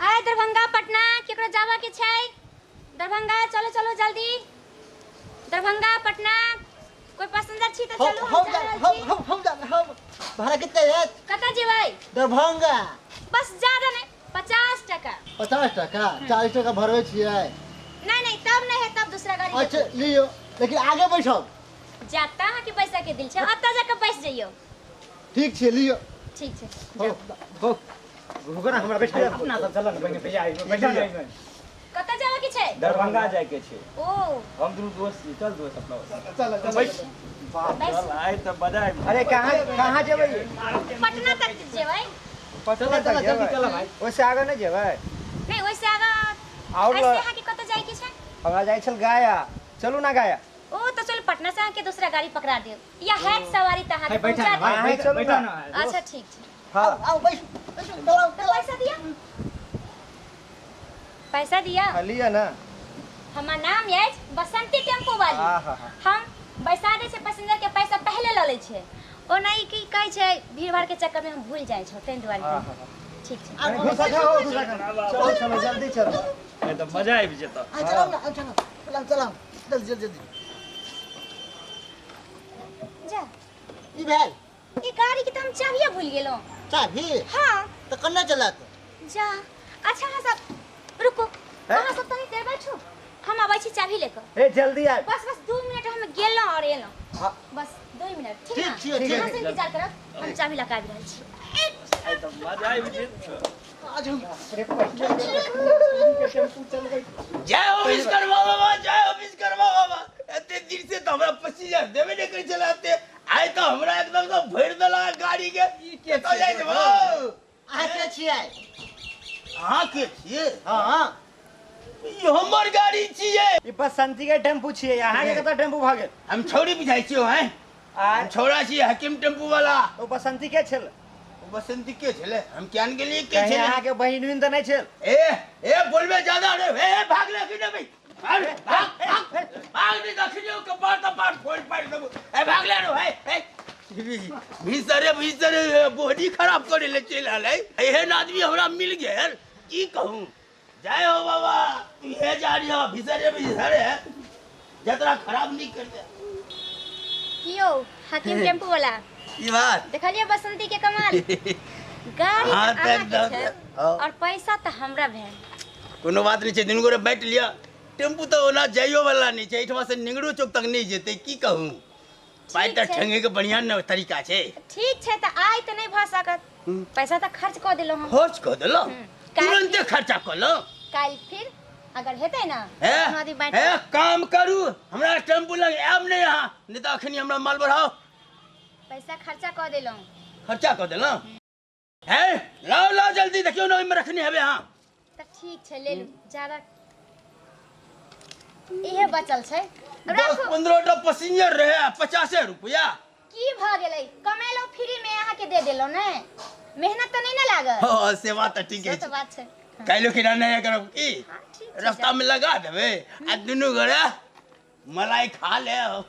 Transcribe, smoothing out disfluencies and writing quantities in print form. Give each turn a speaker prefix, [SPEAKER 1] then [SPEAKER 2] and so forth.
[SPEAKER 1] आय दरभंगा पटना केकरो जाबऽ के छै? दरभंगा चलो चलो जल्दी। दरभंगा पटना कोई पैसेंजर छी तऽ चलू, हम जा रहल छी।
[SPEAKER 2] हम जा, हम भाड़ा कितना है?
[SPEAKER 1] कतऽ जेबै?
[SPEAKER 2] दरभंगा।
[SPEAKER 1] बस ज्यादा नहि, 50 टका।
[SPEAKER 2] 50 टका? 40 टका भरबै छियै।
[SPEAKER 1] नहीं नहीं, तब नहीं है, तब दूसरा गाड़ी।
[SPEAKER 2] अच्छा लियो, लेकिन आगे बैठब।
[SPEAKER 1] जाता अहाँके बैसऽ के दिल छै, ओतऽ जाके बैस जइयौ।
[SPEAKER 2] ठीक छै, लियो।
[SPEAKER 1] ठीक छै।
[SPEAKER 2] हो
[SPEAKER 3] हो रुको ना, हमरा बैठा।
[SPEAKER 4] अपना सब चल ने पहिने भैया, बैठा ने एहिमे।
[SPEAKER 1] कतऽ जाबऽ के छै?
[SPEAKER 4] दरभंगा जाय के छै।
[SPEAKER 1] ओ
[SPEAKER 4] हम दुनू दोस्त छी, चल दोस्त अपना।
[SPEAKER 3] चल चल।
[SPEAKER 4] बैठ।
[SPEAKER 1] बैस।
[SPEAKER 4] चल आइ तऽ बजाय।
[SPEAKER 3] अरे कहाँ कहाँ जेबै?
[SPEAKER 1] पटना तक जेबै।
[SPEAKER 3] पटना
[SPEAKER 4] चल
[SPEAKER 3] तक
[SPEAKER 4] जल्दी
[SPEAKER 3] जेबै?
[SPEAKER 4] चल भाई।
[SPEAKER 3] ओहिसँ आगे नहि जेबै?
[SPEAKER 1] नहि, ओहिसँ आगाँ।
[SPEAKER 3] आओर
[SPEAKER 1] ऐसे अहाँके कतऽ जाय के छै?
[SPEAKER 3] हमरा जाइ छल गाया, चलू ना गाया।
[SPEAKER 1] ओ तऽ चलू, पटना से अहाँके दूसरा गाड़ी पकड़ा देब या हैत सवारी तऽ अहाँके
[SPEAKER 4] बैठा
[SPEAKER 1] पहुँचा
[SPEAKER 4] ना भाई,
[SPEAKER 1] देब।
[SPEAKER 3] अहाँ चलू
[SPEAKER 4] बैठा
[SPEAKER 3] ना।
[SPEAKER 4] ना।
[SPEAKER 1] अच्छा ठीक छै।
[SPEAKER 3] हाँ।
[SPEAKER 2] आओ बैसू बैसू, चलाउ।
[SPEAKER 1] तऽ पैसा दिअ, पैसा दिअ।
[SPEAKER 3] हाँ, लिअ ना।
[SPEAKER 1] हमर नाम अछि बसंती टेम्पू वाली।
[SPEAKER 3] हाँ हाँ हाँ।
[SPEAKER 1] हम बैसा दै छै पैसेंजर के, पैसा पहले लऽ लै छै। ओना ई की कहै छै, भीड़ भाड़ के चक्कर में हम भूल जाइ छौ, ताहि दुआरे।
[SPEAKER 3] हाँ हाँ हाँ।
[SPEAKER 1] ठीक छै।
[SPEAKER 3] अरे घुसा खाओ, घुसा खाओ, चलो चलो जल्दी चलो।
[SPEAKER 4] आइ तऽ मजा आबि जेतऽ।
[SPEAKER 2] आ चलाउ ना, आ चलाउ चलाउ चलाउ, जल्दी जल्दी जल्दी।
[SPEAKER 1] जा।
[SPEAKER 2] ई भेल?
[SPEAKER 1] ई गाड़ी के तऽ हम चाबिये भूल गेलहुँ।
[SPEAKER 2] चाभी?
[SPEAKER 1] हाँ।
[SPEAKER 2] तऽ कन्ने चलत?
[SPEAKER 1] जा, अच्छा अहाँ सब रुकू, अहाँ सब तनी देर बैठू, हम आबै छी चाभी ले कऽ।
[SPEAKER 3] ए जल्दी आबि।
[SPEAKER 1] बस बस 2 मिनट, हम गेलहुँ आओर एलहुँ।
[SPEAKER 3] हाँ।
[SPEAKER 1] बस 2 मिनट। ठीक
[SPEAKER 2] ठीक
[SPEAKER 1] ना?
[SPEAKER 2] छियै, ठीक।
[SPEAKER 1] अहाँ सब इंतजार करब, हम चाभी लऽ कऽ आबि रहल छी।
[SPEAKER 4] आइ तऽ मजा आबि जेतऽ।
[SPEAKER 2] आज हम
[SPEAKER 5] जय हो विश्वकर्मा बाबा, जय हो विश्वकर्मा बाबा। एते दिन से तऽ हमरा पैसेंजर देबे नहि करै छलै एते, आइ तऽ हमरा एकदम से भरि देलक गाड़ी के। कतऽ जाइ छै बौ?
[SPEAKER 2] अहाँ के छियै?
[SPEAKER 5] अहाँ के छियै?
[SPEAKER 2] हाँ।
[SPEAKER 5] ई हमर गाड़ी छियै।
[SPEAKER 3] ई बसंती के टेम्पू छियै, अहाँके कतऽ टेम्पू भऽ गेल?
[SPEAKER 5] हम छौड़ी बुझाइ छियौ हैं?
[SPEAKER 3] आ
[SPEAKER 5] हम छौड़ा छियै, हकीम टेम्पू वाला।
[SPEAKER 3] ओ बसंती के छल?
[SPEAKER 5] ओ बसंती के छलै, हम किया ने गेलियै के
[SPEAKER 3] कहीं
[SPEAKER 5] छलै।
[SPEAKER 3] अहाँके बहिन उहिन तऽ नहि छल?
[SPEAKER 5] ए ए, बोलबे ज्यादा रे। ए ए, भाग ले कि नहीं भाई, भाग भाग भाग भाग, नहीं दखियो कपार तपार फोड़ पाड़ देबो। ए भाग ले रे। ए ए, भीसरे भीसरे बॉडी खराब करे ले चलि आयल है। एहन आदमी हमरा मिल गेल, की कहूँ। जय हो बाबा, इहे जा रही हो भीसरे भीसरे जतरा खराब नहीं कर दे।
[SPEAKER 1] की यौ हकीम टेम्पू वाला,
[SPEAKER 5] ई बात
[SPEAKER 1] देखलियै बसंती के कमाल? गाड़ी
[SPEAKER 5] हाँ,
[SPEAKER 1] तऽ
[SPEAKER 5] तऽ
[SPEAKER 1] अहाँके
[SPEAKER 5] एकदम।
[SPEAKER 1] छै
[SPEAKER 5] हाँ।
[SPEAKER 1] और पैसा तऽ हमरा भेल।
[SPEAKER 5] कोनो बात नहीं छै, दुनू गोरे बाँटि लिअ। टेम्पू तऽ ओना जाइयो वाला नहीं छै, एहिठमा से निंगरू चौक तक नहीं जेतै। की कहूँ, पाइ
[SPEAKER 1] ठीक
[SPEAKER 5] तऽ
[SPEAKER 1] छै।
[SPEAKER 5] ठेंगे के बढ़िया ने तरीका छै।
[SPEAKER 1] ठीक छै, तऽ आइ तऽ नहि भऽ सकत, पैसा तऽ खर्च कऽ देलहुँ हम।
[SPEAKER 5] खर्च कऽ देलहुँ? तुरन्ते खर्चा कऽ लौ।
[SPEAKER 1] काल्हि फिर अगर हेतै ने,
[SPEAKER 5] हे
[SPEAKER 1] कोनो आदमी बाँटि
[SPEAKER 5] हे, काम करू, हमरा टेम्पू लग आयब नहि अहाँ, नहि तऽ अखनी हमरा माल बढ़ाओ।
[SPEAKER 1] पैसा खर्चा कऽ देलहुँ।
[SPEAKER 5] खर्चा कऽ देलहुँ? हे लाओ लाओ जल्दी, देखियौ ने ओहिमे रखने हेबै अहाँ।
[SPEAKER 1] तऽ ठीक छै, ले लू, ज्यादा इहे बचल छै।
[SPEAKER 5] दस
[SPEAKER 1] राखू।
[SPEAKER 5] 15 टा पैसेंजर रहे आ 50 रुपया।
[SPEAKER 1] की भऽ गेलै, कमेलहुँ फ्री में, अहाँके दे देलहुँ ने, मेहनत तऽ नहि ने लागल।
[SPEAKER 5] हँ, से बात तऽ ठीके
[SPEAKER 1] से तऽ
[SPEAKER 5] छै।
[SPEAKER 1] बात छै।
[SPEAKER 5] काल्हि खिना नहि करब की?
[SPEAKER 1] हाँ, ठीक छै।
[SPEAKER 5] रास्ता में लगा देबै आ दुनू गोरे मलाई खा लेब।